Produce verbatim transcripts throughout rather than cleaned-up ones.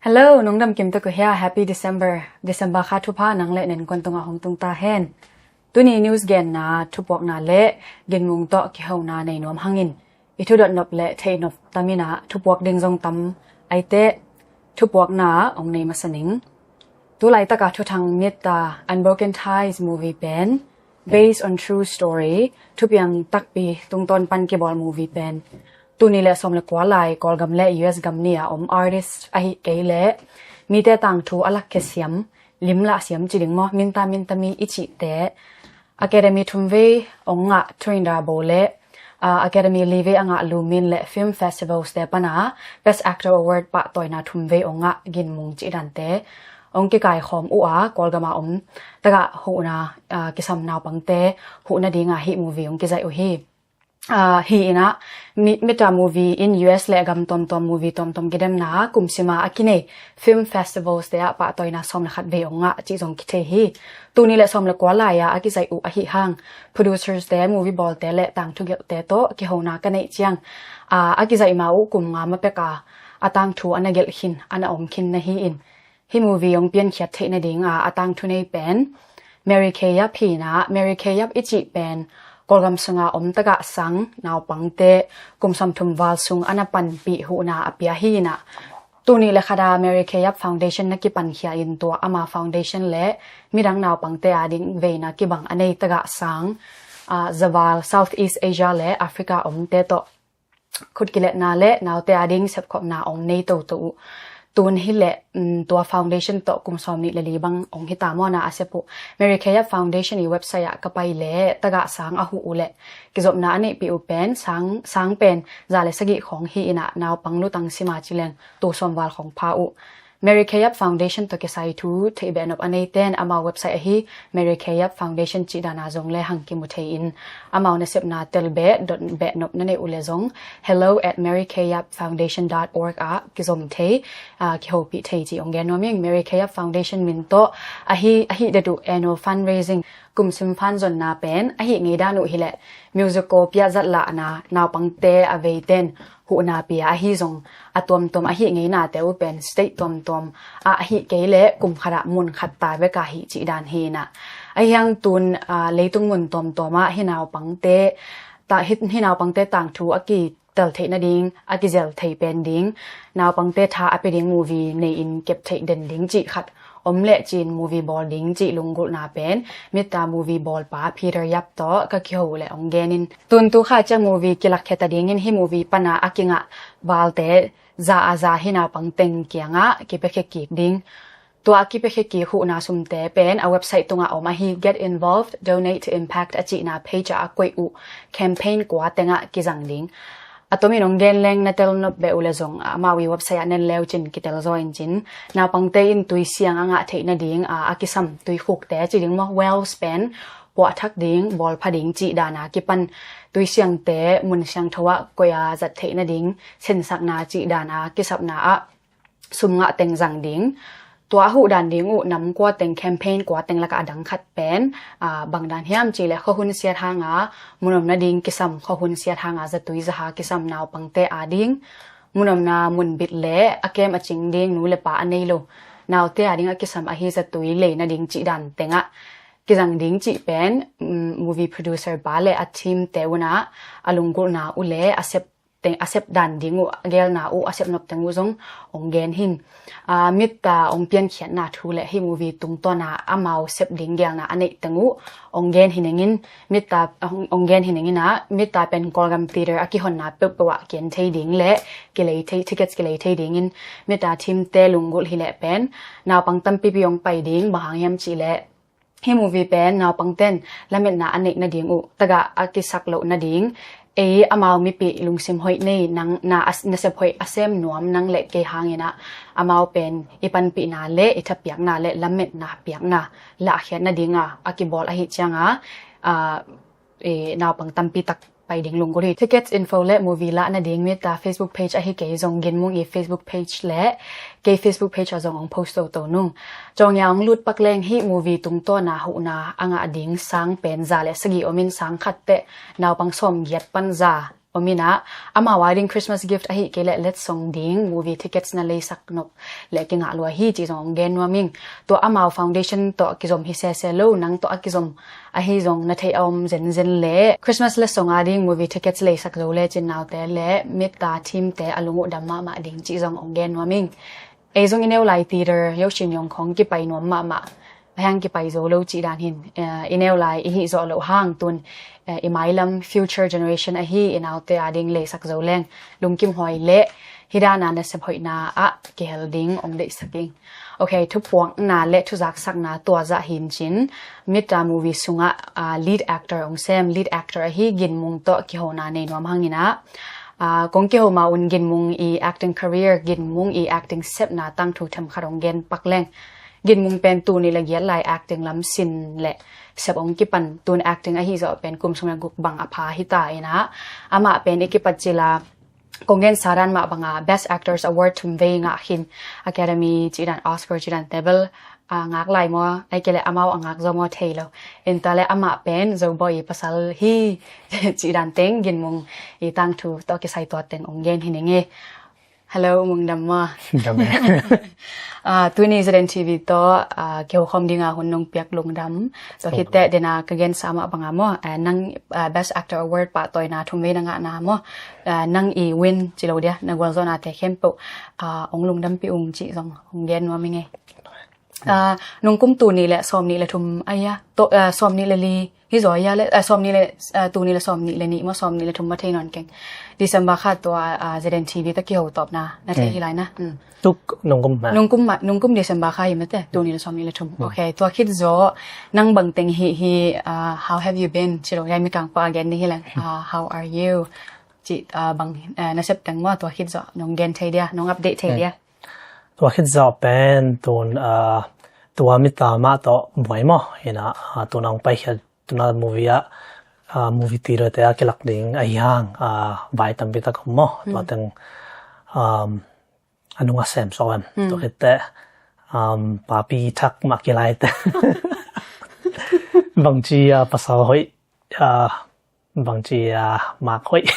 Hello, nong dam kim tek uh hia? Happy December. December kha thupha nang le na innkuan tungah hong tung ta hen. Tuni news genna, thupuakna le ginmung tawh kihona nei nuam hangin i thudot nop le theih nop tam in ah, thupuak ding zong tam aiteh thupuakna ah hong nei masa ning. Tu laitaka thuthang mitta Unbroken Ties movie pen, based on true story, thupiang takpi tungtawn pan kibawl movie pen, tul nih le sawm le kua lai Kawlgam le U S gam ni a om artist ahih kei leh mite tangthu a lakkhia siam, limlah siam ci ding maw, minta minta mi i cihte Academy thumvei hong ngah Thu Indar Bo le, ah, Academy livei a ngah Lu Min le film festivals te pana Best Actor Award pahtawina thumvei hong ngah Gin Mung cih dante hong kikaikhawm uh a, Kawlgama om tagah huhna, ah, kisam naupangte huhna dinga hih movie hong kizaih uh hi. Ah, hi in ah, mi-, mitta movie in U S le gam tuamtuam movie tuamtuam kidemna kum sima a kinei film festivals te ah pahtawina sawm le khat vei hong ngah cih zong kithei hi. Tul nih le sawm le kua lai-a a kizaih uh ahi hang, producers te, movie bawlte le tangthu gelhte tawh kihona ka neih ciang, ah, a kizaih ma uh kum nga ma peka a tangthu a na gelh khin, a na om khin na hi in, hih movie hong piankhiat theih nadinga a tangthu nei pen Mary Kay Yap hi in ah, Mary Kay Yap i cih pen Kawlgam sunga om tagah sang naupangte kum sawmthum val sung a na panpih huhna a pia hi in ah, tul nih le khat a Mary Kay Yap Foundation na kipankhia in, tua ama foundation le midang naupangte ading veina kibang a nei tagah sang, ah, zaval Southeast Asia le Africa omte tawh khut kiletna le naute ading sepkhopna hong nei toto uh. Tun hi leh, um, tua foundation tawh kum sawm nih le li bang hong hita mawna a sep uh. Mary Kay Yap Foundation i website ah ka pai le tagah sang a huh uh le kizopna a neihpih uh pen sang, sang pen za le sagih khawng hi in ah, naupang lutang sima ci leng tul sawm val khawng pha uh. Mary Kay Yap Foundation tawh kisai thu theih behnop a neite in amau website ahi Mary Kay Yap Foundation cih dana zong le hang kimu thei in, amau nasepna tel beh, dot behnop na neih uh le zong hello at mary kay yap foundation dot org ah kizom thei, ah, kihopih thei cih hong gen nuam ing. Mary Kay Yap Foundation min tawh ahi, ahi deduh annual fundraising, kum sim fan zonna pen ahi ngei dan uh hi leh musical piah zat lahna, naupangte a veiten huhna pia ahi zong, a tuamtuam ahi ngeinate uh pen state tuamtuam ah ahi kei leh kum khat ah mun khat ta bek a hi cih dan hi in ah, ahi hang tun, ah, leitung mun tuamtuam ah hih naupangte ta, hih, hih naupangte tangthu a kitel theih nading, a kizel thei pen ding, naupangte tha a pia ding movie nei in kep theih den ding cih khat om leh cin movie bawl ding cih lunggulhna pen mitta movie bawlpa Peter Yap tawh ka kiho uh le hong gen in, tun tu kha ciang movie kilakkhia ta dingin hih movie pana a kingah valte za a za hih naupang teng kiangah kipiakhia kik ding. Tua a kipiakhia kik huhna sumte pen a website tungah om ahi Get Involved, Donate to Impact a cihna page ah a koih uh campaign kua tengah kizang ding. A tomin hong gen leng na tel nop beh uh le zong, amau i website ah nen leu cin kitel zaw in cin. Naupangte in tui siang a ngah theih nading, a, a kisam tuikhukte ci ding maw, wells pen puahthak ding, bawlpha ding cih dana kipan tui siangte mun siangtho ah koih a zat theih nading sensakna cih dana kisapna ah sum ngah teng zang ding. Tua a huh dan ding uh nam kua teng, campaign kua teng lakah a dang khat pen, a, bang dan hiam cih leh khuahun siat hanga mun om nading kisam, khuahun siat hanga zatui zaha kisam naupangte ading, mun omna mun bit le a kem a cing ding nu le pa a nei lo naute ading a kisam ahi zatui lei nading cih dan tengah kizang ding cih pen, um, movie producer pa le a team te un ah a lunggulhna uh le a sep teng, a sep dan ding uh, a gelna uh, a sep nop teng uh zong hong gen hi in. A, mitta hong piankhiatna thu le hih movie tungtawna amau sep ding gelna a neih teng uh hong gen hi nengin, mitta hong, hong gen hi nengin ah, mitta pen Kawlgam Theatre a kihonna peuhpeuh ah ki-en thei ding le kilei thei, tickets kilei thei dingin, mitta team te lunggulh hi leh pen naupang tampipi hong pai ding, bang hang hiam cih leh hih movie pen naupangten lametna a neih nading uh tagah a kisak loh nading, ei amau mipih lungsim hoih nei, nang na, a, nasep hoih a sem nuam nang le kei hangin ah, amau pen i panpihna le i thapiakna le lametna piakna lahkhiat nadinga a kibawl ahi cianga, a, e, naupang tampi tak pai ding lunggulh hi. Tickets info le movie lah nading mitta Facebook page ahi kei zong Gin Mung i Facebook page le kei Facebook page ah zong hong post toto nung. Cawngya hong lut pak leng hih movie tungtawna huhna a ngah ding sang pen za le sagih om in sang khat teh naupang sawmgiat pan za Om in ah, amau a ding Christmas gift ahi kei leh letsong ding movie tickets na leisak nop leh kingah lua hi cih zong hong gen nuam ing. Tua amau foundation tawh kizom hi sese lo, nang tawh a kizom ahi zong na theih a om zenzen leh Christmas letsong a ding movie tickets leisak zo le cin naute leh Mita team te a lung uh dam mahmah ding cih zong hong gen nuam ing. Ei zong i neu lai theater yo sin yong khong kipai nuam mahmah, a hang kipai zo lo cih dan hin, eh, i neu lai i hih zawh loh hang tun, eh, i mailam future generation ahi i naute a ding leisak zo leng lungkim huai leh hih dan a nasep hoihna ah kihel ding hong deihsak ing. Ok, thupuakna leh thuzaksakna tua zah hin cin, Mita movie sungah, ah, lead actor hong sem, lead actor ahi Gin Mung tawh kihona nei nuam hang in ah, ah, kong kiho ma un Gin Mung i acting career, Gin Mung i acting sepna tangthu themkhat hong gen pak leng. Gin Mung pen tul nih leh giat lai acting lam sin leh sep hong kipan, tun acting ahi zawh pen kum sung leh guk bang a pha hi ta in ah, amah pen i kipat cil a kong gensa dan mah banga Best Actors Award thum vei ngah khin, Academy cih dan, Oscar cih dan te bel, ah, ngak lai maw, ahih kei leh amau a ngak zaw maw thei lo. Inta leh amah pen Zobawi pasal hi cih dan teng Gin Mung i tangthu tawh kisai tua teng hong gen hi ning e. Hello, U Mung, dam maw? Dam e. Ah, tuni ZNTV tawh, ah, kiho khawm dinga hun nong piak lungdam. Tua khit teh dena ka gensa mah banga maw, ah, nang, ah, Best Actor Award pahtawina thum vei na ngahna maw, ah, nang i win ci lo dia, na gualzawhnate khempeuh, ah, hong lungdampih ung cih zong hong gen nuam ing e. Ah, nung kum tul nih leh sawm nih leh thum ahi a, to, ah, sawm nih leh li hi zaw ahi a leh, ah, sawm nih leh, ah, tul nih leh sawm nih leh nih maw, sawm nih leh thum maw, thei nawn keng. December kha tua, ah, ZNTV tawh kiho tawpna na thei hi lai na. Mm. Tu nung kum ma? Nung kum ma, nung kum December kha hi mate, tul nih leh sawm nih leh thum. Mm. Ok, tua khit zawh nang bang teng hi hi, ah, how have you been? Ci lo, yai mi kang pa gen ding hi leng. Ah, how are you? Ci, ah, bang, ah, nasep teng maw, tua khit zawh nong gen thei dia, nong update thei dia. Tua khit zawh pen tun, ah, tua Mita mah tawh buai maw, hi in ah, ah, tun hong paikhiat, tun a movie ah, ah, movie theater te a kilak ding ahi hang, ah, vai tampi tak om maw. Tua teng, um, a nung a sem sawm em. Tua khit teh, um, papi thak mah kilai teh. Bangci, ah, pasal hoih, ah, bangci, ah, mak hoih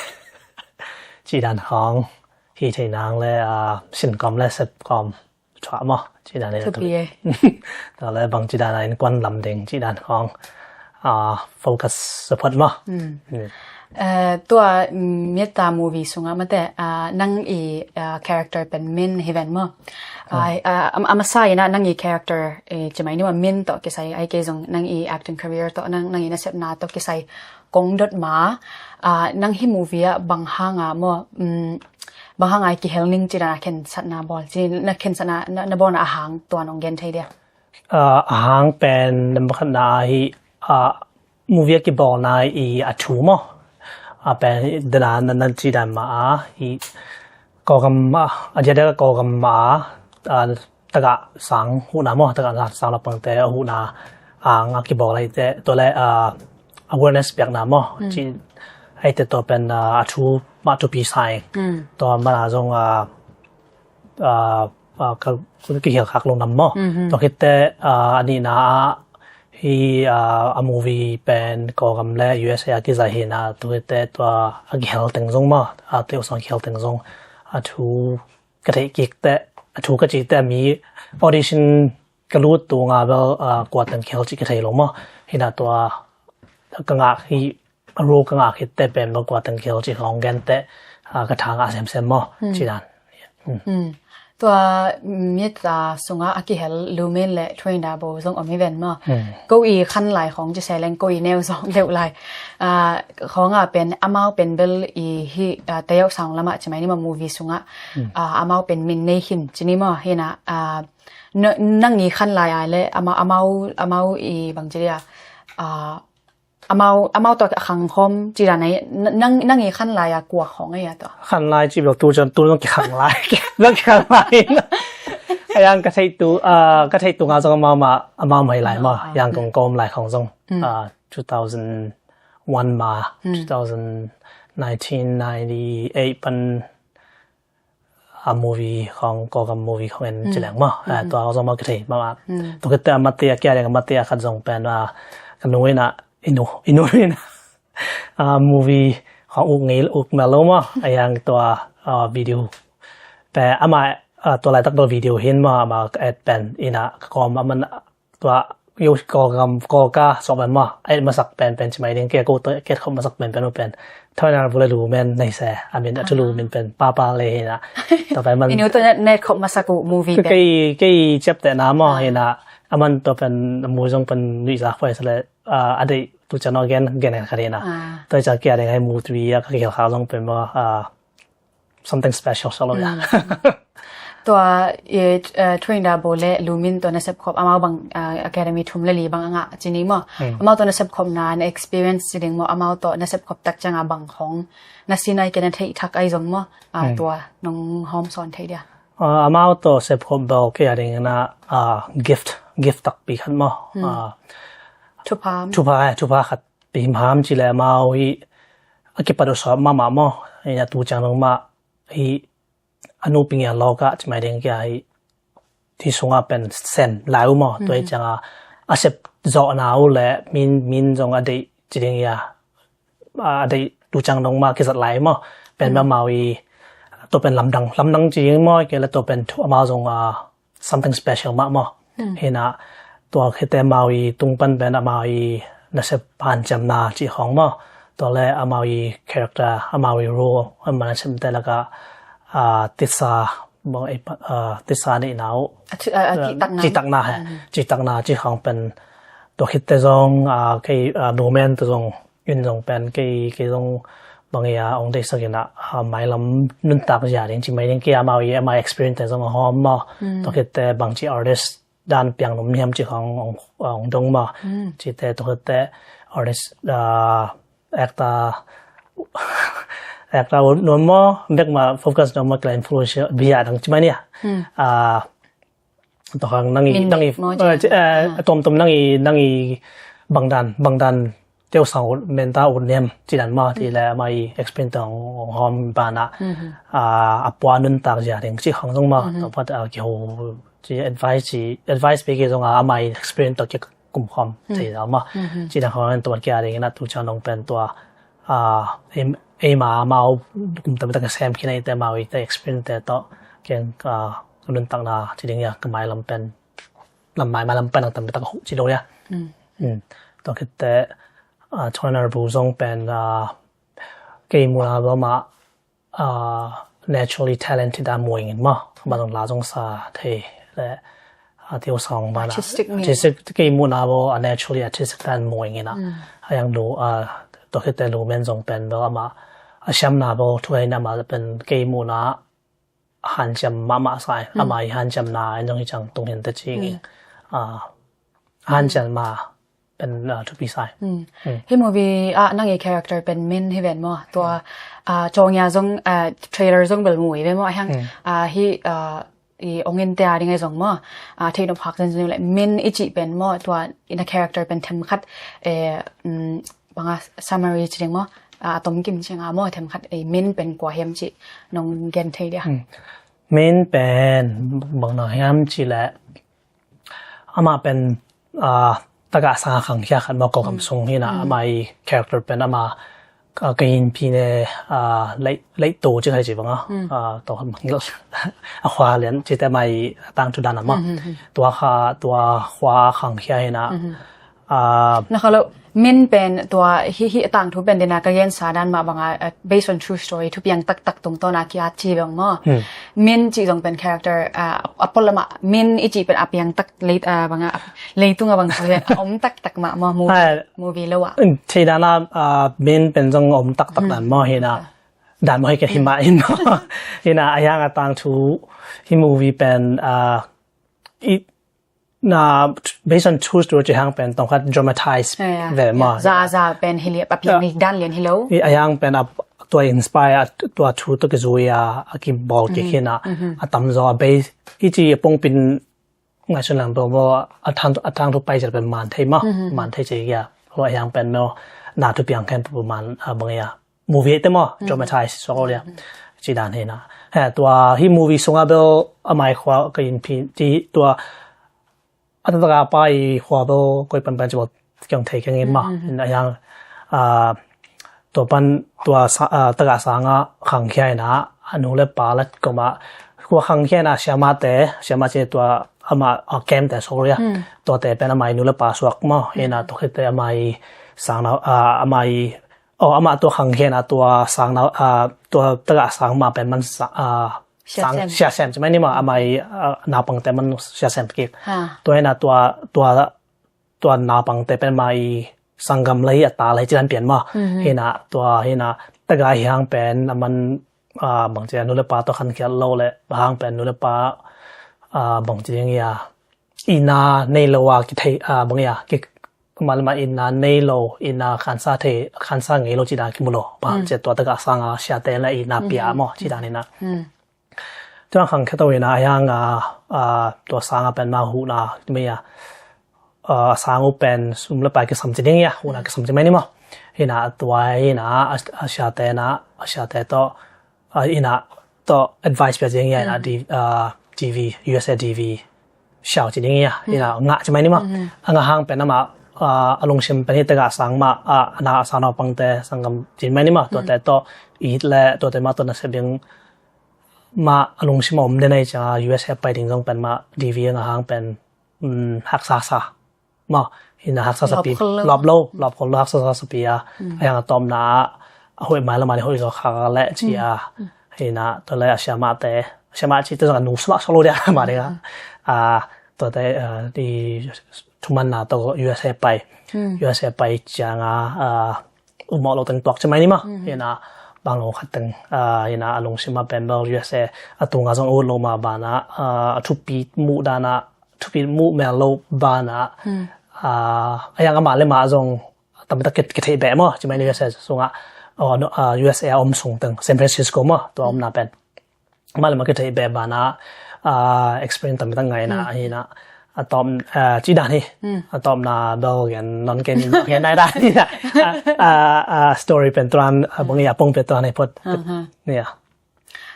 cih dan khawng hi thei nang leh, ah, sin kawm leh sep kawm thuah maw cih dan hi. Thupi e. Tua leh bangci dan a innkuan lam ding cih dan khawng, ah, focus support maw. Mm. Mm. Eh, tua, mm, Mita movie sungah mate, ah, nang i, ah, character pen Min hi ven maw. Ah, ah, a, a masa in ah nang i character, eh, ci mai ni maw, Min tawh kisai, ahih kei zong nang i acting career tawh, nang, nang i nasepna tawh kisai kong dot ma, ah, nang hih movie ah bang hanga maw, um, bang hanga i kihel ning cih dan a khensatna bawl, ci na khensatna, na, na bawlna a hang tua nong gen thei dia. Ah, a hang pen, number khatna ahi, ah, movie a kibawlna i a thu maw. Ah, pen, dena, na, na cih dan mah a, i Kawlgam mah a, a diakdiak a Kawlgam mah a, ah, tagah sang huhna maw, tagah sang lapangte a huhna ang a kibawl ahih teh, tua leh, ah, awareness piakna maw. Mm. Ci ahih teh tua pen, ah, a thu mah thupi sa ing. Mm. Tua mana zong, ah, ah, ah, ka, ka kihel khak lungdam maw. Mhm. Tua khit teh, ah, a nihna ah hih, ah, a movie pen Kawlgam leh USA a kizaih hi in ah, tua khit teh tua a kihel teng zong maw, ah, teh uh sang kihel teng zong a thu ka theih kik teh, a thu ka cih teh a mi audition ka lut tung a bel, ah, kua teng kihel cih ka thei lo maw. Hi in ah tua ka ngah hi, a role ka ngah khit teh pen bel kua teng kihel cih hong gen teh, ah, ka thangah semsem maw. Hmm. Cih dan. Hmm. Hmm. Tua, mm, Mita sungah a kihel Lu Min leh Thuaina Bo zong om hi ven maw. Hmm. Ko i khan lai khawng ci se leng ko i neu zawng deuh lai. Ah, khawngah pen amau pen bel i hih, ah, tayau sang lamah ci mai ni maw, movie sungah. Hmm. Ah, amau pen Min nei khin ci ni maw, hi in ah, ah, na, nang i khan lai a leh amau, amau, amau i bang ci dia, ah, amau, amau tawh a khang khawm ci dan a, na, nang, nang i khan lai a kua khawng a hi a tua? Khan lai ci bel tu zong, tu zong kikhang lai. Zong kikhang lai. A yang ka theih tu, ah, ka theih tu nga zong amau mah, amau mah hi lai maw. Ah, ah. Yang kong kawm lai khawng zong. Mm. Ah, two thousand one mah, mm, two thousand nineteen, ninety-eight pan a movie khawng, Kawlgam movie khawng en ci leng maw. Ah, tua zong maw ka thei mahmah. Tua khit teh a mate a kia ding a mate a khat zong pen, ah, ka nu in ah, i nu, i nu in ah, ah, movie Uk ngei, uk mel lo maw, a yang tua, ah, video. Pe ama, ah, tua laitak tua video hin maw, ama ka et pen, ina ka kawm aman tua yo ko gam ko ka sok pen maw, et masak pen pen ci mai ding ke ko to ket khop masak pen pen pen. Thoi na vule lu men nei se, a min a tu lu min pen papa le hina. Tua pen man. Inu to net khop masak u movie pen. Kei, kei ciap te na maw, hina. Aman tua pen mu zong pen nui za khoi sa le, ah, a dei tu ciang no gen, gen khat hina. Tua ciang kia ding ai mu tui a ka kial kha zong pen maw, ah, something special sa lo ya. Tua, eh, Thuinda Bo le Lumin tua nasep khop amau bang, ah, academy thum le li bang anga cini maw. Amau tua nasep khop na na experience ci ding maw, amau tua nasep khop tak ciang a bang hong na sinai kena thei thak ai zong maw, ah, tua nong hom son thei dia. Ah, amau tua sep khop bel kei a ding na, ah, gift, gift tak pi khat maw. Ah, thupha. Thupha, eh, thupha khat pi himham ci le amau hi a kipat uh sawp mahmah maw. Hi a tu ciang dong mah hi a nu pi ngia lawk ah ci mai ding kia hi, hi sungah pen sen lai uh maw. Tua hi ciangah a sep zawhna uh le min, min zong a deih ci ding ia, a deih tu ciang dong mah kizat lai maw. Pen mah mau hi tua pen lamdang, lamdang ci ding maw, kia le tua pen thu amau zong a something special mah maw. Hina tua khite amau i tung pan pen amau i nasep hanciamna ci khong maw. Tua le amau i character, amau i role, amau nasep te laka, ah, tisa, bang i pa, ah, tisa ni nau. Ah, ci, ah, ah, ah, citakna. Citakna he. Citakna ci khong pen tua khite zong, ah, kei, ah, Lumin te zong in zong pen kei, kei zong bang ia ong dei sakin ah, ah, mailam nuntak zia ding ci mai ding kia amau i, amau experience te zong a hom maw. Tua khite bang ci artist dan piang num hiam ci khong ong, ong dong maw. Cite tua khite artist, ah, actor, actor nuam maw, bek ma focus nuam maw, kila influential bia dang ci mai nia. Ah, Tua khang nang i, nang i, eh, ci, eh, a tuamtuam nang i, nang i bangdan, bangdan teu sang ut, menta ut niam, ci dan ma, ti le ma i experience tong hom bana, ah, a pua nuntak zia ding, ci khang zong ma, tua pat, ah, kiho, ci advice, ci advice pe ki zong a, ama i experience to ki kum khom, ci dan ma, ci dan khang tua kia ding na tu cha nong pen tua, ah, ei, ei ma, mau kum tam tak sem kina i te mau i te experience te to, kiang, ah, nuntakna, ci ding ia, ka mailam pen, lam mai, mailam pen ang tam tak hu ci lo ia. Tua khite, ah, Thuinda Bo zong pen, ah, kei muna lo ma, ah, naturally talented a muing in ma, ma zong la zong sa thei le, ah, tiu song bana. Artistic ni. Artistic kei muna lo a naturally artistic dan muing in a. A yang lu, ah, tua khite Lumin zong pen lo ama, a siamna lo, thu hei na ma pen kei muna hanciam mahmah sai, ama i hanciamna, en zong hi ciang tung hin te ci ngi. Ah, hanciam ma pen, ah, thupi sai. Hi movie, ah, nang i character pen Min hi ven maw. Tua, ah, cawng ia zong, ah, trailer zong bel mu i ve maw. A hiang, ah, hi, ah, i ong in te a ding ai zong maw. Ah, thei nop hak zen zen le Min i ci pen maw. Tua in a character pen them khat, eh, mm, banga summary ci ding maw. Ah, a tom kim ci nga maw, them khat ei Min pen kua hiam ci nong gen thei dia. Min pen bang na hiam ci le ama pen, ah, taka sanga khang hia khat maw ko kam sung hi na ama i character pen ama, ah, ka in pi ne, ah, lei, lei to ci khai ci banga, ah, to kham ngil a khua lian ci te ama i tang tu dan ama. Tua kha, tua khua khang hia hi na, ah, na kha lo, Min pen tua hi, hi tang thu pen dina ka gen sa dan ma banga, ah, based on true story, thu piang tak tak tung to na kia ci bang maw. Min ci zong pen character, ah, a pol lama, Min i ci pen a piang tak lei, ah, banga, leitung a bang sa a om tak tak ma maw, movie, movie lo a. Thei dan a, ah, Min pen zong om tak tak dan maw hi na. Dan maw hi ke hi ma in maw. Hi na a hiang a tang thu hi movie pen, ah, i na, based on true story ci hang pen tong khat dramatize ve ma. Za, za pen hi liap a piang dan lian hi lo. I a hiang pen a tua inspire, a tua thu to ki zui a, a ki bol ki khin a, a tam zo a base. I ci a pong pin ngai sun lang bo bo a tang, a tang thu pai zel pen man thei ma, man thei ci ia. Lo a hiang pen no, na thu piang khen pu man, a bang ia. Movie te maw, dramatize so ko lia. Ci dan hi na. He, tua hi movie sunga bel amai khua ka in pi ti tua a ta taka pa i khua bel koi pan pan ci bel kiang thei kiang in ma. In a yang, ah, tua pan tua sa- ah, tagah sangah khangkhia in ah, a nu le pa lat kawmah, kua khangkhia in ah siamate, siamate tua amah, ah, camp te, sorry ah, tuate pen amah i nu le pa suak maw, hi in ah tua khit teh amah i sang nau, ah, amah i, oh, amah tua khangkhia in ah tua sang nau, ah, tua tagah sang mah pen man sa- ah, sang, Sia Sem. Sia Sem ci mai ni maw, amah i, ah, naupangte man Sia Sem kik. Ha. Tua hi in ah tua, tua tua naupangte pen amah i sanggam la hi, a ta la hi ci dan pian maw. Hi in ah tua hi in ah tagah hi hang pen a man, ah, bangci a nu le pa tawh khankhiat lo le, a hang pen nu le pa, ah, bangci ding hi a, itna nei lo a kithei, ah, bang hi a, ki, amah le amah itna nei lo, itna khansa thei, khansa ngei lo ci dan kimu lo. Bangci tua tagah sangah siate la itna pia maw ci dan hi in ah. Tua khangkhia to hi in ah, a hiang a, a, tua sang a pen amah huhna, ti mai a, a, sang uh pen sum le pai kisam ci ding hi a, huhna kisam ci mai ni maw. Hi in ah tua hi in ah, a, a siate in ah, a siate tawh, a, hi in ah tawh advice pia ci ding hi a, hi in ah D- a, D V, U S A D V siau ci ding hi a, hi in ah ngah ci mai ni maw. A ngah hang pen amah, a, a lungsim pen hi tagah sang mah, a, a na a sang naupangte sanggam ci mai ni maw. Tuate tawh it le tuate mah tawh nasep ding mah a lungsim a om den ahih ciangin U S A pai ding zong pen mah D V a ngah hang pen, um, haksa sa. Mah hi in ah haksa sapi, lawp khol lo, lawp khol lo, haksa sa sapi a. A hiang a tawpna ah a hoih mai lo mah ding, hoih zaw kha le ci a. Hi in ah tua le a siamate, a siamah cihte zong a nu sumah suak lo dia mah ding a. A, tuate, a, i thumanna tawh U S A pai. U S A pai ciangin, a, upmawh lo teng tuak ci mai ni maw. Hi in ah bang lo khat teng, a, hi in ah a lungsim a pen bel U S A a tungah zong a ut lo mah banah, a, a thupi muh danah, thupi muh mel lo banah, a, a hiang amah le amah zong tampi tak ki- kitheih beh maw ci mai ni U S A sungah, a, no, a, U S A a om sung teng San Francisco maw tua omna pen. Amah le amah kitheih beh banah, a, experience tampi tak ngah in ah, hi in ah, a tawp, a, ci dan hi. A tawpna bel gen non ken in gen nai dan hi in ah. A, a, a, story pen tuan, a, bang hi a pong pen tuan hi phot. Aha. Ya.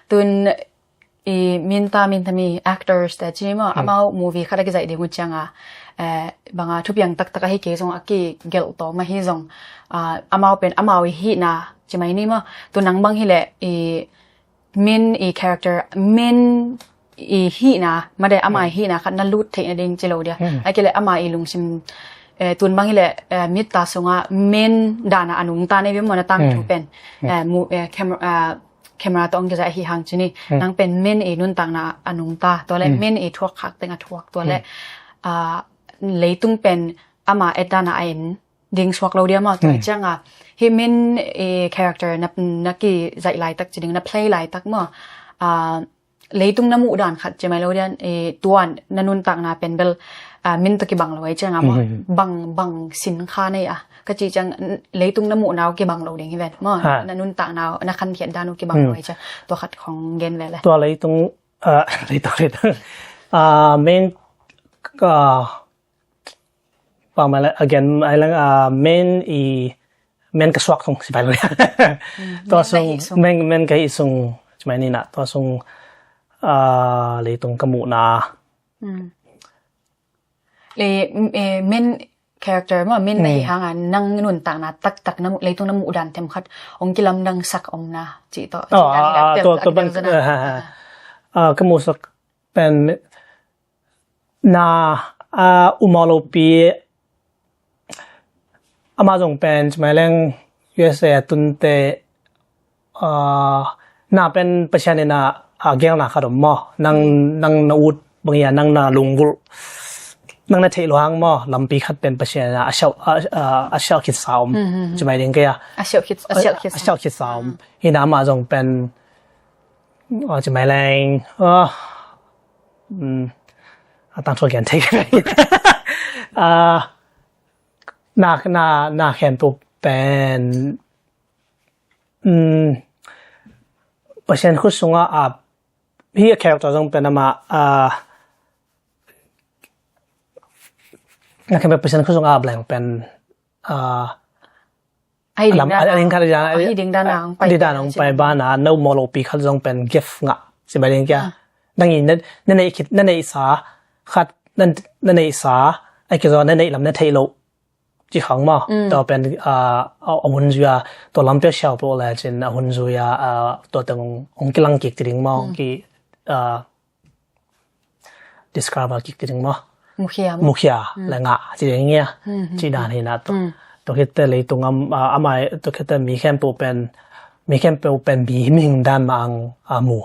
Tun i Min Ta, Min Ta mi actors te ci ni maw, amau movie khat a kizaih ding uh ciangin, eh, bang a thupiang taktak ahi kei zong a kigelh tawm ahi zong, a, amau pen amau i hihna ci mai ni maw. Tun nang bang hi leh i Min i character, Min i hihna, mate ama i hihna khat na lut theih nading ci lo dia. Ahih kei leh ama i lungsim, eh, tun bang hi leh, eh, Min Ta sungah Min dan a nungta na hi bia maw, na tangthu pen. Eh, mu- eh, camera, ah, camera tawh hong kizaih ahi hang ci ni. Nang pen Min i nuntakna a nungta, tua le Min i thuak khak teng a thuak, tua le, ah, leitung pen ama et dan a en ding suak lo dia maw. Tua ciangin hih Min, eh, character na, na kizaih laitak ci ding, na play laitak maw, ah, leitung na muh dan khat ci mai lo dia, eh, tuan na nuntakna pen bel, ah, Min tawh kibang lo ahih ciangin maw, bang, bang sin kha nei a ka cih ciang, n- leitung na muhna uh kibang lo ding hi ven maw. Na nuntakna uh, na khankhiat dan uh kibang lo ahih ciang tua khat khong gen ve le. Tua leitung, ah, leitung, leitung, ah, Min, ah, Pang mai le, again, ai lang, ah, Min i, Min ka suak sung ci pai lo. Tua sung, Min ka hih sung ci mai ni in ah, tua sung, ah, leitung ka muhna. Le, eh, Min character maw, Min na hih hangin nang nuntakna taktak na mu- leitung na muh dan themkhat hong kilamdangsak om na cih tawh. Oh, ah, tua, tua ban, ah, ka muhsak pen na, ah, um aw lopi, amah zong pen ci mai leng U S A a tunte, ah, na pen Pasian in a, ah, gelna khat om maw, nang, nang na ut bang hi a, nang na lunggulh, nang na theih lo hang maw, lampi khat pen Pasian in a, a siauh, a, a, a siauh khitsa om. Ci mai ding kei a. A siauh khit- a siauh khitsa. A siauh khitsa om. Hi in a amah zong pen, ah, ci mai leng, ah, um, a tangthu gen thei. Ah, na, na, na khen tu pen, um, Pasian khut sungah a, hi a character zong pen amah, ah, na khen pen Pasian khut sungah a leng pen, ah, a hi ding dan a, a ding khat a, a hi ding dan a hong pai, ding dan a hong pai banah, na um aw lopi khat zong pen gift ngah. Ci mai ding kei a. Nang i na, na neih khit, na neihsa khat, na, na neihsa, ahih kei zong na neih lam na theih loh ci khang maw. Tua pen a hun zui a, tua lampi a siau peuh le cin a hun zui a, tua teng hong kilang kik ci ding maw, hong ki describe a kik ci ding maw. Mukhia le ngah ci ding ia, ci dan hi na. Tua khit teh leitung amai, tua khit teh mi khempeuh pen, mi khempeuh pen mi mihing dan mah ang a mu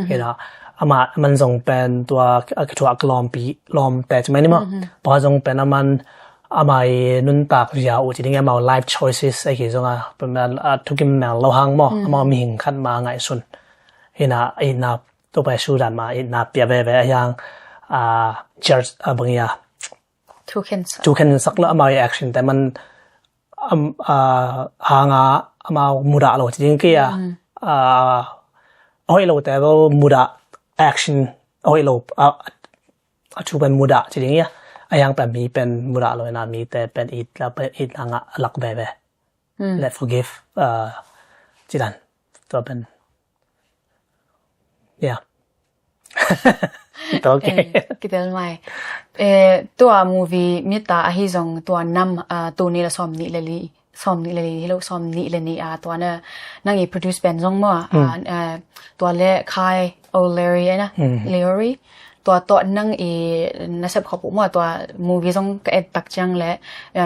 hi na. Amah man zong pen tua a kithuah kilawmpi lawmte ci mai ni maw. Tua zong pen aman amah i nuntak zia uh ci ding, amau life choices a hi zong a, pen a thukim mel lo hang maw, amau mihing khat mah a ngaihsun hi na. Tua pai sudan mah itna pia veve a hiang, church a bang ia, thukhen sak lo amau i action te man, hanga amau mudah lo ci ding kia, a hoih lo te bo mudah, action a hoih lo, a thu pen mudah ci ding ia. A hiang pen mi pen mudah lo ina, mi te pen itna, itna ngah lak veve le forgive, ci dan. Tua pen ya. Tua ok. Kitel mai. Tua movie Mitta ahi zong tua nam, tul nih le sawm nih le li, sawm nih le li hi lo, sawm nih le nih a tua na nang i produce pen zong maw, tua le Khai O'Leary ai na, Leary. Tua tawh nang i nasep khop uh maw, tua movie zong ka et tak ciang le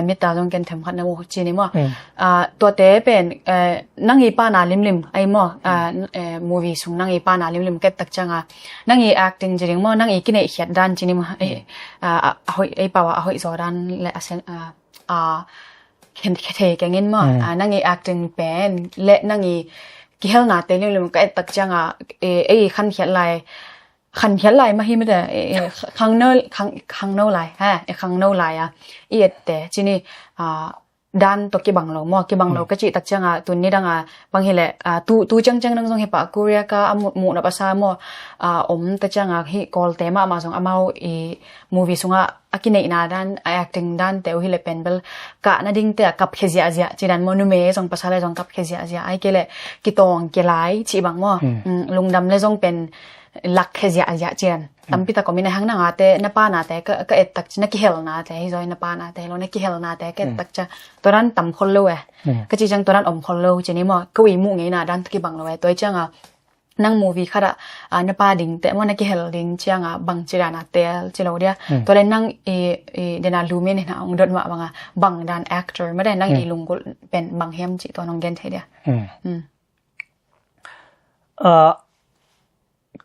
Mitta zong ken themkhat na uh ci ni maw. Tuate pen nang i pana limlim ai maw, movie sung nang i pana limlim ka et tak cianga nang i acting ci ding maw, nang i kineih khiat dan ci ni maw. A hoih, ei pau a hoih zaw dan le a sen a khen thei kengin maw. Nang i acting pen le nang i kihelnate limlim ka et tak cianga ei khan khiat lai, khan khiat lai mah hi mete, khangno, khangno lai ha, khangno lai a i ette ci ni. Dan tawh kibang lo maw, kibang lo ka cih tak cianga tun ni danga bang hileh tu, tu ciangciang dang zong hi pah, Korea ka a muh, muh nop a sa maw, om ta cianga hi Kawlte mahmah zong amau i movie sungah a kineihna dan, a acting dante uh hileh pen bel kah nadingte a kapkhia ziahziah ci dan maw, numei zong pasal zong kapkhia ziahziah ai kei leh kitawng kilai cih bang maw. Lungdam le zong pen lakkhia ziahziah ci dan tampi tak om in a, hang nangate na panate ka, ka et tak ci, na kihelnate hi zaw, na panate hi lo, na kihelnate ka et tak cia tua dan tam khol lo e. Ka ci ciang tua dan om khol lo ci ni maw, ka ui muh ngeina dan tawh kibang lo e. Tua i cianga nang movie khatah na pa dingte maw, na kihel ding cianga bang ci dana tel ci lo dia. Tua le nang i, i dena lumin hina ong dot mah banga bang dan actor mah de, nang i lunggulh pen bang hiam ci tua nong gen thei dia.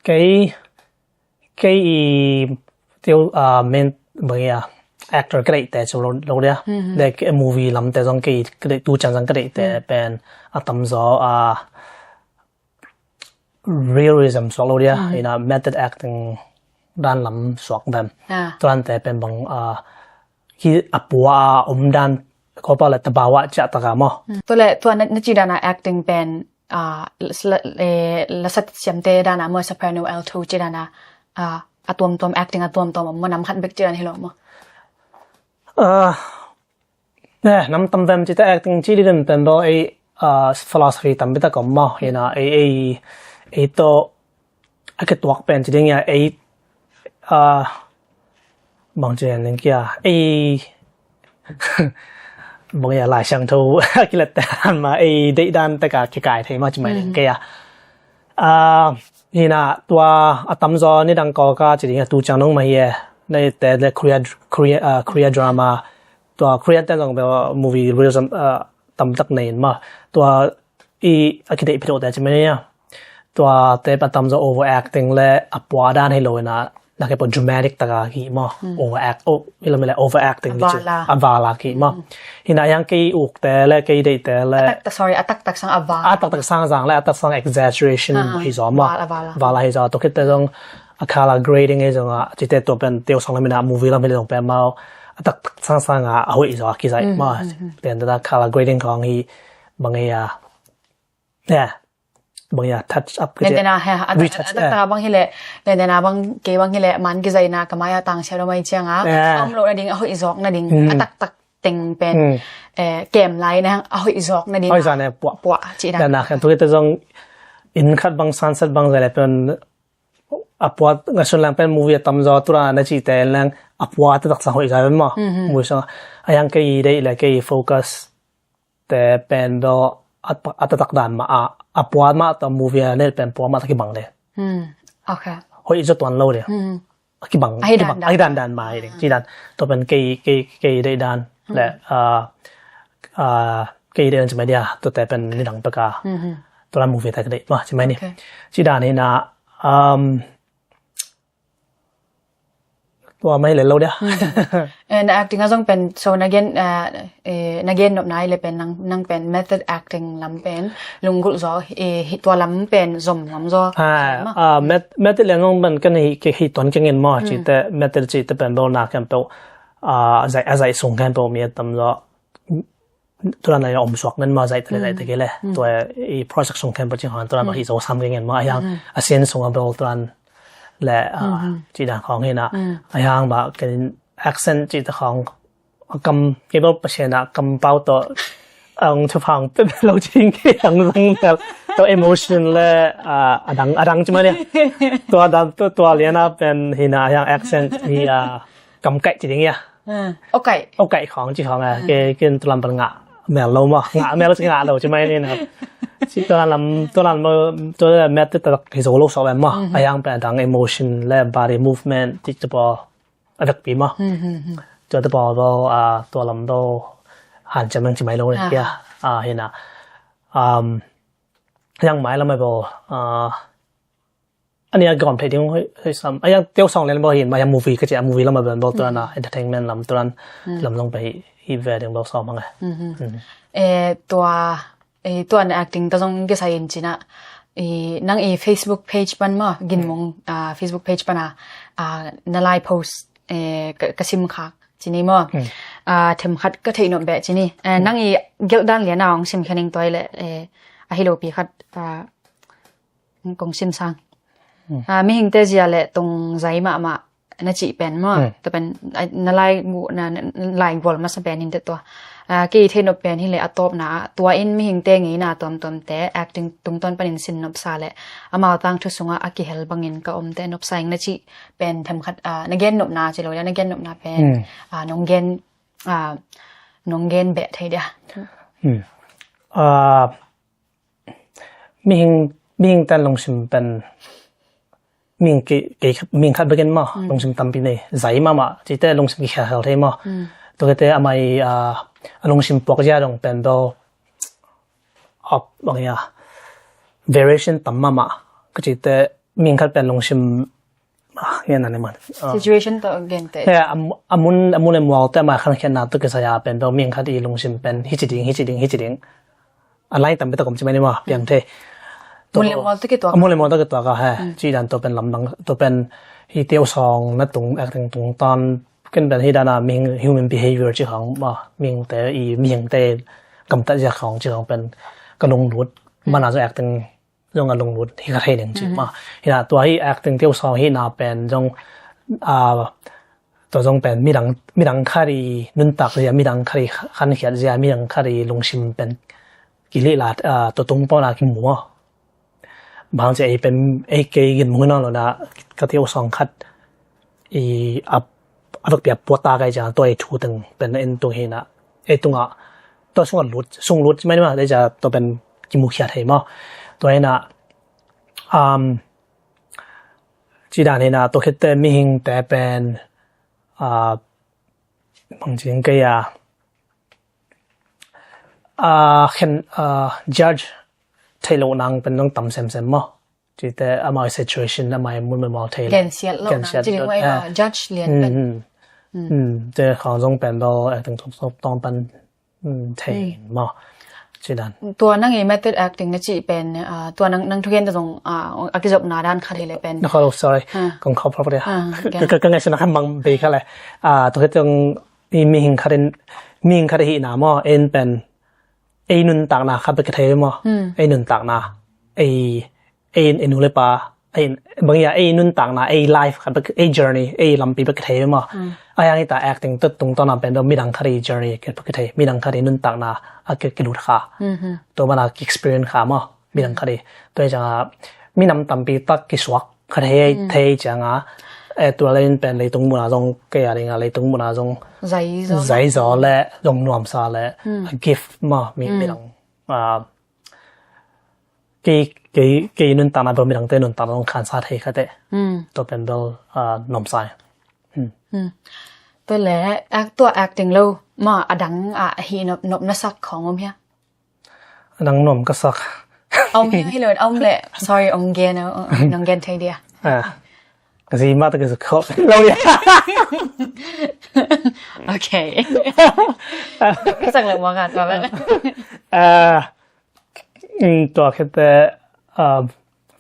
Kei, kei i tiu, main bang ia actor ka deihte cu lo, lo dia. Le movie lamte zong kei ka deih, tu ciang zong ka deihte pen a tamzaw a realism suak lo dia, ina method acting dan lam suak dan. Tuante pen bang a hi a pua a om dan ko pa le tabawa cia taka maw. Tua le tua na, na ci dana acting pen a la, la, eh, lasat siamte dana maw, soprano, alto ci dana a tuamtuam, acting a tuamtuam maw, nam khat bek ci dan hi lo maw. Eh, nam tam vem ci ta acting ci li den pen bo ei, ah, philosophy tam bita kom maw, ina ei, ei, ei to a ke tuak pen ci ding ia ei, ah, bang ci ning kia ei, bang ia Lai Siangtho a kilet te han ma ei deih dan te ka kikai thei ma ci mai ning kia. Ah, hina tua a tamzaw ni dang ko ka ci ding a tu ciang nong ma hi e. Nei te le Korea, Korea, ah, Korea drama, tua Korean te zong bel movie reels tam, ah, tam tak nei in ma. Tua i a kideih phi lo te ci mai nia. Tua te pa tamzaw overacting le a pua dan hi lo ina, na ke pua dramatic taka ki maw. Overact, oh, ila mi le overacting ni ci. A vala. A vala ki maw. Hina yang kei uk te le, kei deih te le. A taktak, sorry, a taktak sang a vala. A taktak sang zang le, a taktak sang exaggeration hi zaw maw. Vala, vala. Vala hi zaw, tua khit te zong a color grading hi zong a, ci te tua pen teu sang lam ina movie lam hi zong pen maw. A taktak sang sang a, a hoih zaw a ki zai maw. Pen ta color grading kong hi bang hi a. Yeah. Bang ia touch up ke. Nentena he, a retouch, a taktak bang hi le, nentena bang, kei bang hi le, man kizaina ka mai a tang sia lo mai cianga. A om lo na ding, a hoih zawk na ding, a taktak teng pen, eh, kem lai na, a hoih zawk na ding. Hoih zawk na, puah. Puah, ci na. Nentena khen tu te zong in khat bang sunset bang zai le pen a puat nga sun lang pen movie a tam zaw tura na cihte leng a puat a taktak sang hoih zai pen maw. Movie sang a yang kei deih le kei focus te pen bel a taktak dan mah a a puat mah tawh movie a nen pen puat mah tawh kibang le. Okay. Hoih zaw tuan lo le. A kibang Ahi kibang dandan. Ahi dandan mah hi ding. Ci dan tua pen kei kei kei deih dan le a a kei deih dan ci mai dia tua te pen ni dang peka. Tua dan movie te ka deih tua ci mai ni. Okay. Ci dan hi na um tua mai le lo dia. Eh, na acting a zong pen so na gen ah, eh, na gen nop nai le pen nang nang pen method acting lam pen lunggulh zaw eh, hi tua lam pen zom ngam zaw. Ha, a met met le ngong ban kan hi ke hi ton ke ngin mo ci te met ci te pen bol na kan pe a zai a zai sung kan pe mi tam zo turan la om suak ngan ma zai te le zai te ke le tua i project sung kan pe ci han turan hi zo sam ke ngin ma yang a sien sung a bol turan le a ci dan khong hi na a yang ba kan accent ci te khong a kam ke bol pa se na kam pau to ang chu phang pe lo ching ke ang zang tel to emotion le a adang adang ci ma le tua dan tua liana pen hi na a yang accent hi a kam kai ci ding ya. Okay. Okay khong ci khong a ke kin tulam pan nga mel lo ma nga mel lo ci nga lo ci mai ni na ci tulam tulam mo tulam met te tak hi zo lo so ma a yang pen dang emotion le body movement ti te bo a vek pi ma. Tua te bo bo a tulam bo han cham ci mai lo ne ya a hi na um yang mai lam bo a ani a gom thei ding hoi hoi sam a yang teu song len bo hin ma yang movie ka ci a movie lam bo tuan a entertainment lam tuan lam long pe hi hi ve ding bo song ma ngai. Eh, tua eh, tua na acting ta zong ke sa in cina eh, nang i Facebook page pan ma ginmong ah, Facebook page pan a ah, na lai post eh, ka, ka sim khak cini mo ah, them khat ka thei nop be cini eh, nang i gel dan liana ong sim khening toi le eh, a hi lo pi khat ah, kong sim sang ah, mihing te zia le tung zai ma ma na ci pen mo ta pen ah, na lai mu na na lai gol ma sa pen hin te tua ah, ke i thei nop pen hi le a top na tua in mihing te ngei na tom tom te acting tung ton pan in sin nop sa le amau tang thu sunga a ki hel bangin ka om te nop sa ing na ci pen them khat ah, na gen nop na ci lo le na gen nop na pen ah, nong gen ah, nong gen be thei dia. Ah, mihing mihing tan lungsim pen mihing ke ke mihing khat bekin ma lungsim tampi nei zai ma ma ci te lungsim ki khel thei ma to ke te amai a lungsim puak zia dong pen do up bang ya variation tam ma ma ka ci te mihing khat pen lungsim ngen na ne man Situation to gen te. Amun amun le mual te amai khan khian na to ke sa ya pen do mihing khat i lungsim pen hi ci ding hi ci ding hi ci ding a lai tam pe ta kom ci mai ni ma piang the. Mun le mual te ke tua. Mun le mual te ke tua ka he ci dan to pen lam dang to pen hi teu song na tung acting tung tan ken pen hi dan a mihing human behavior ci khong ma mihing te i mihing te kam ta zia khong ci khong pen ka lunglut mana zo acting zong a lunglut hi ka thei ning ci ma hi na tua hi acting teu song hi na pen zong a to zong pen midang midang khat i nuntak zia midang khat i khan khiat zia midang khat i lungsim pen ki lih la to tung pawna ki mu a bang cia ei pen ei kei gin mu na lo na ka teu song khat i a a vek pia puat ta kai cia tua i thu teng pen en tung hi na ei tunga tua sunga lut sung lut mai ma dei cia tua pen ki mu khiat hei ma tua hi na um ci dan hi na tua khit te mihing te pen a bang ci ding kei a a khen a judge thei lo nang pen nang tam sem sem ma ci te amai situation amai mun mun mal thei lo Gen siat lo na ci ding wai a judge lian pen. Te khang zong pen do acting tung sop tong pen thei ma ci dan. Tua nang i method acting na ci pen tua nang nang thugen ta zong a kizop na dan khat hi le pen. Na kha lo sorry kong khop khop dia. Ka ngai sina khan mang be kha le tua khe tong i mihing khat in mihing khat hi na mo en pen ei nuntakna khat bek ka thei maw ei nuntakna ei ei ei nu le pa ei bang ia ei nuntakna ei life khat bek ei journey ei lampi bek ka thei maw a yang ita acting tut tung tona pen do midang khat i journey ka bek ka thei midang khat i nuntakna a ke ke lut kha to bana ki experience kha maw midang khat i to changa minam tampi tak ki suak ka thei, thei cianga, eh, tua le in pen leitung muna zong kei a dinga leitung muna zong zai zaw, zai zaw le zong nuamsa le a gift ma mi, midang, ah, kei, kei, kei nuntakna bel midangte nuntakna zong khansa thei kha teh. Tua pen bel, ah, nuamsa. Tua le, ak-, tua acting lo ma a dang a hi nop, nop na sak khong om hia? A dang nuam ka sak. Om hia hi lo, om le. Sorry, ong gen, ong gen thei dia. Ah. Ka zi ma ta ka zi khop lo dia. Okay. Sak le mo ka tua le. Ah, mm, tua khete, ah,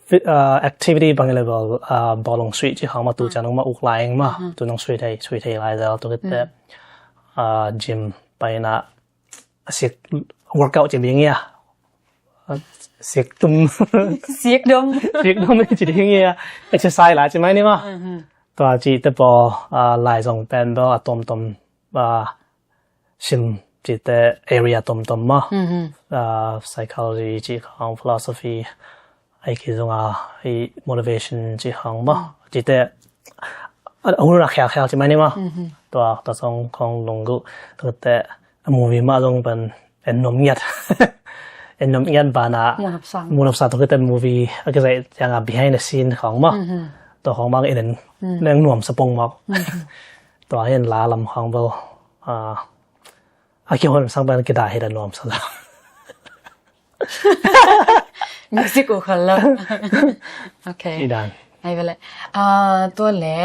fi-, ah, activity bang level, ah, bawlung sui ci khang ma tu ciang ma uk lai eng ma. Tu nong sui thei, sui thei lai zel tu khete, ah, gym paina a sik workout ci ding ia. A sik tum. Sik dom. Sik dom ci ding ia. Exercise la ci mai ni ma. Tua ci te paw, ah, lai zong pen bel a tom tom, ah, sim ci te area tom tom ma. Ah, psychology ci khang, philosophy, ai ki zong a, i motivation ci khang ma. Ci te, a, a hun a khel khel ci mai ni ma. Tua, tua zong khong lunggu, tua te, a movie ma zong pen en nuam ngiat. En nuam ngiat bana. Munopsa. Munopsa tua te movie, a ki zai yang a behind the scene khong ma. Tua khong ma en en, neng nuamsa pong ma. Tua en la lam khong bo. Ah, a ki hon sang pen ki da hi da nuamsa da. Music u khol lo. Okay. I dan. Ai vele. Ah, tua le,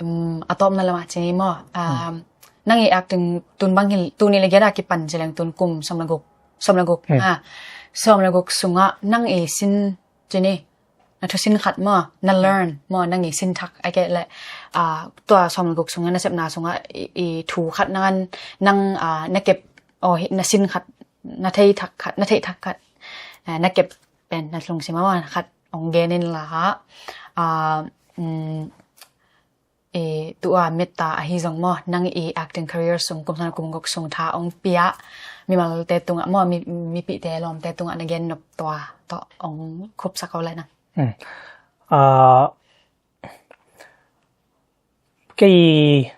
um, a tawpna lama ci ni maw. Ah, nang i acting tun bang hi, tuni le giat a kipan ci leng tun kum sawm le guk. Sawm le guk. Ah, sawm le guk sunga nang i sin ci ni. Na thusin khat maw, na learn maw, nang i sin thak a ke le, ah, tua sawm le guk sunga na sepna sunga i, i thu khat nang an, nang, ah, na kep, oh, hi, na sin khat, na thei thak khat, na thei thak khat, eh, na kep pen na lungsim a khat ong gen in la, ah, mm, i tua metta ahi zong maw, nang i acting career sung kum san kum guk sung tha ong pia mimalte tungah maw, mi, mipite lawmte tungah na gen nop tua tawh ong khupsak aw lai nang. Hmm. Ah, kei,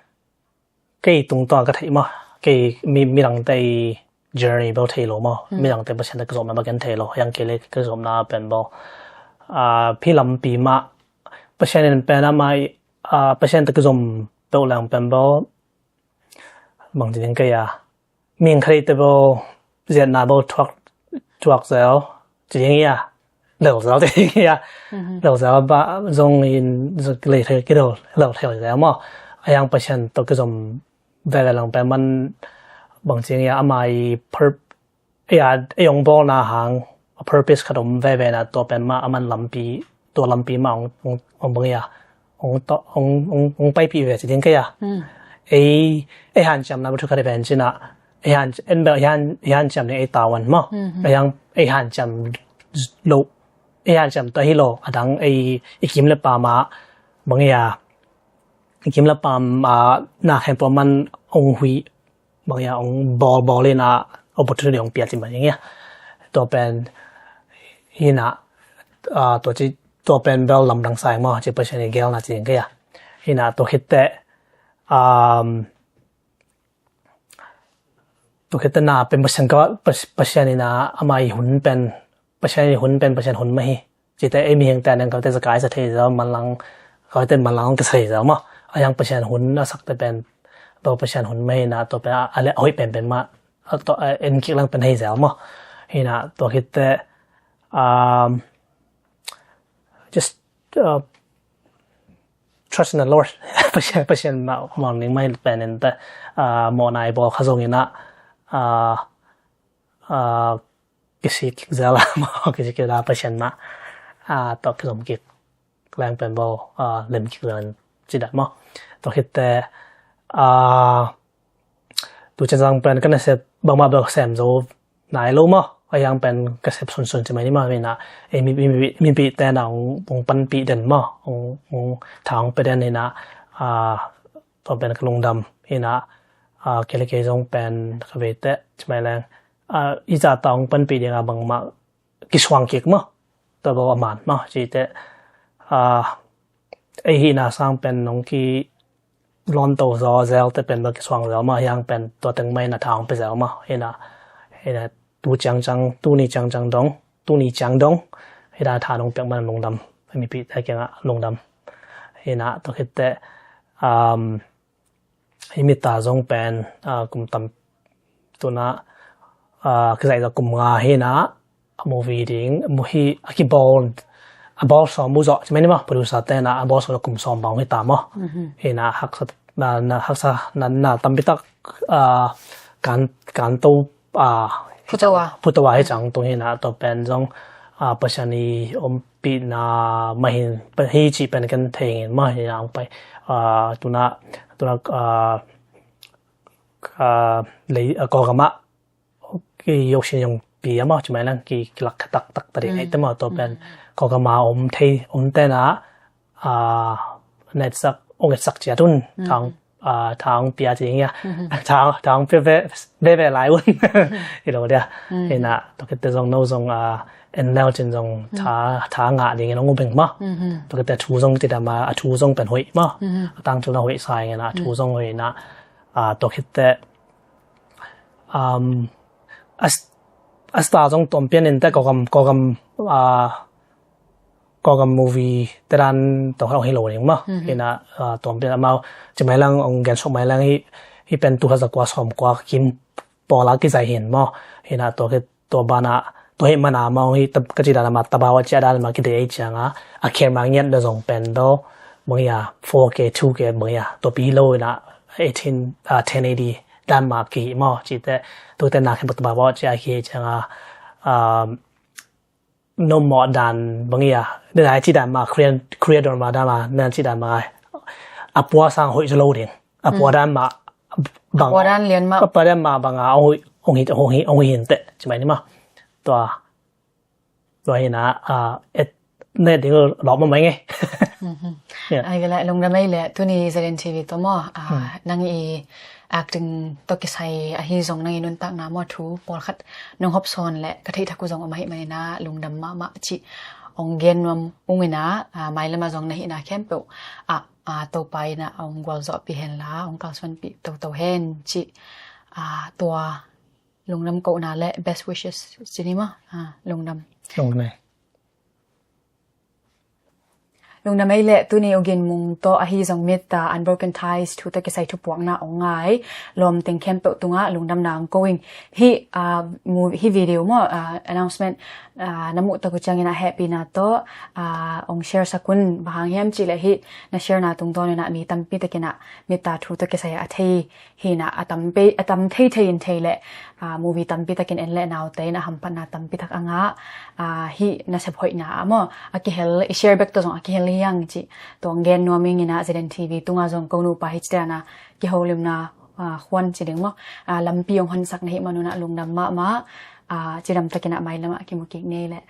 kei tungtawn ka theih maw, kei mi, midangte i journey bel thei lo maw, midangte Pasian te ka zomna bel gen thei lo, yang kei le ka zomna pen bel, ah, phi lampi mah Pasian in pen amah i, ah, Pasian te ka zom peuh leng pen bel bang ci ding kei a, mihing khat i te bel ziatna bel thuak, thuak zel ci ding ia, lel zel ci ding ia, lel zel ba zong in lel thei, ki lel, lel thei zel maw. A yang Pasian tawh kizom veve lang pen man bang ci ding ia, ama i pur-, ei a, ei ong bawlna hang a purpose khat om veve na, tua pen mah aman lampi, tua lampi mah ong, ong, ong bang ia, ong to, ong, ong, ong paipih ve ci ding kei a. Ei, ei hanciamna bel thu khat i ven cina, ei han, en bel ei han, ei hanciam ding ei tawan maw. Ei hang, ei hanciam lo, ei hanciam tawh hi lo, a dang ei, i kim le pam a bang ia, i kim le pam a na khempeuh man ong hui bang ia ong bawl bawl in a opportunity ong pia ci mai ing ia. Tua pen hi na, ah, tua ci, tua pen bel lamdang sa ing maw ci Pasian i gelna ci ing kei a. Hi na tua khit teh, um, tua khit teh na pen Pasian ka, Pas-, Pasian i na ama i hun pen, Pasian i hun pen Pasian hun mah hi. Cite ei mihingte neng kalte zakai sa thei zel, manlang, kalte manlang ka sa thei zel maw. A yang Pasian hun a sakte pen, tua Pasian hun mah hi na, tua pen a, a le a hoih penpen mah, a tua, a en kik lang pen hei zel maw. Hi na, tua khit teh, um, just, uh, trust in the Lord. Pasian, Pasian mah, mah ning mah hi pen in teh, uh, mawh nai bawl kha zong in a, uh, ah, kisik kik zel a maw, kisik kik zel a Pasian mah, ah, tawh kizom kik leng pen bel, ah, lem kik zel in ci dan maw. Tua khit teh, ah, tu ciang zang pen ka nasep bangmah bel sem zo nai lo maw. A yang pen ka sep sunsun ci mai ni maw, hi na, ei mi, mi, mi, mipite na ong, ong panpih den maw, ong, ong tha ong pia den hi na, ah, tua pen ka lungdam hi na, ah, kei le kei zong pen ka vei teh ci mai leng, ah, i zahtak ong panpih ding a bangmah kisuang kik maw. Tua bel a man maw, cite, ah, ei hihna sang pen nong ki lawnto zaw zel te pen bel kisuang zel mah hiang pen tua teng mah in a tha hong pia zel mah hi na, hi na tu ciangciang, tuni ciangciang dong, tuni ciang dong hi na tha nong piak man lungdam, mipi te kiangah lungdam hi na. Tua khit teh, um, hi mita zong pen, ah, kum tam tuna, ah, kizaih zah kum nga hi na, a movie ding, mu hi a kibawl, a bawl sawm uh zawh ci mai ni maw, producer te na a bawl sawm na kum sawm bang hi ta maw. Hi na haksa na, na haksa na, na tampi tak, ah, kan, kan to, ah, Phuto a. Phuto a hi cang tung hi na, tua pen zong, ah, Pasian i ompihna mah hin, hi cih pen ken thei ngin mah hi na hong pai, ah, tuna, tuna, ah, ah, lei, ah, Kawlgam ah ki yoksin yong pi a maw ci mai lang ki, kilak kha taktak ta ding ei te maw, tua pen Kawlgam a om thei, om te na, ah, netsak, ong etsak ciat un, thang, ah, thang pia ci ding ia. Thang, thang pia ve, ve, ve lai un. Hi lo dia. Hi na, tua khit teh zong no zong, ah, en leu cin zong tha, tha ngah ding in ong ubeng maw. Tua khit teh thu zong ti dam a, a thu zong pen hoih maw. A tang thu na hoih sa ing na, a thu zong hoih na. Ah, tua khit teh, um, a s-, a star zong tuam pian in teh Kawlgam, Kawlgam, ah, Kawlgam movie te dan tawh hong hi lo ding maw. Hi na, ah, tuam pian amau ci mai lang, ong gen sok mai lang hi, hi pen tu kha za kua sawm kua kim pawl a kizaih hin maw. Hi na tua khit tua banah, tua hi mana mah hong hi, ka ci dan a mah tabau a ciah dan mah kidei ei cianga, a camera ngiat na zong pen do bang ia four K, two K bang ia, tua pi lo ina eighteen, ah, ten eighty dan mah kihi maw, ci teh, tua teh na khen tabau a ciah kihi cianga, um, no mawh dan bang ia, dan a ci dan mah, Korean, Korea drama dan mah, na ci dan mah, a pua sang hoih zaw lo ding. A pua dan mah bang, a pua dan lian mah, a pua dan mah bang a ong hi, ong hi, ong hi, ong hi hin teh ci mai ni maw. Tua, tua hi na, ah, et, ne ding lawp mah mai ngei. Ai ka leh lungdam ei leh tuni Z N T V tawh maw, ah, nang i acting tawh kisai ahi zong nang i nuntakna maw thu pawlkhat nong hop sawn leh ka theih thak uh zong om ahi mai na lungdam mahmah cih ong gen nuam ung ina, ah, mailam a zong na hihna khempeuh ah, ah, Topa ina ong gualzawhpih hen la, ong kalsuanpih toto hen cih, ah, tua lungdam kohna le best wishes ci ni maw, ah, lungdam. Lungdam ei. Lungdam ei leh tuni U Gin Mung tawh ahi zong mit, ah, Unbroken Ties thu tawh kisai thupuakna ong ngai lawm teng khempeuh tungah lungdamna ong ko ing. Hih, ah, mu-, hih video maw, ah, announcement, ah, na muh tak uh ciangin a hehpihna tawh, ah, ong share sak un, bang hang hiam cih leh hih na share na tungtawn ina mi tampi takin a mit a thu tawh kisai a thei hi na, a tam pe-, a tam thei thei in thei leh, ah, movie tampi takin en leh naute in a hamphatna tampi tak a ngah, ah, hih nasep hoihna ah maw, a kihel, i share bek tawh zong a kihel hi hang cih tua ong gen nuam ing ina Z N T V tungah zong ko nupa hi ci dan a kiholimna, ah, huan ci ding maw, ah, lampi ong honsak na hih man un a lungdam mahmah, ah, cidam takin a mailam ah kimu kik ni ei leh.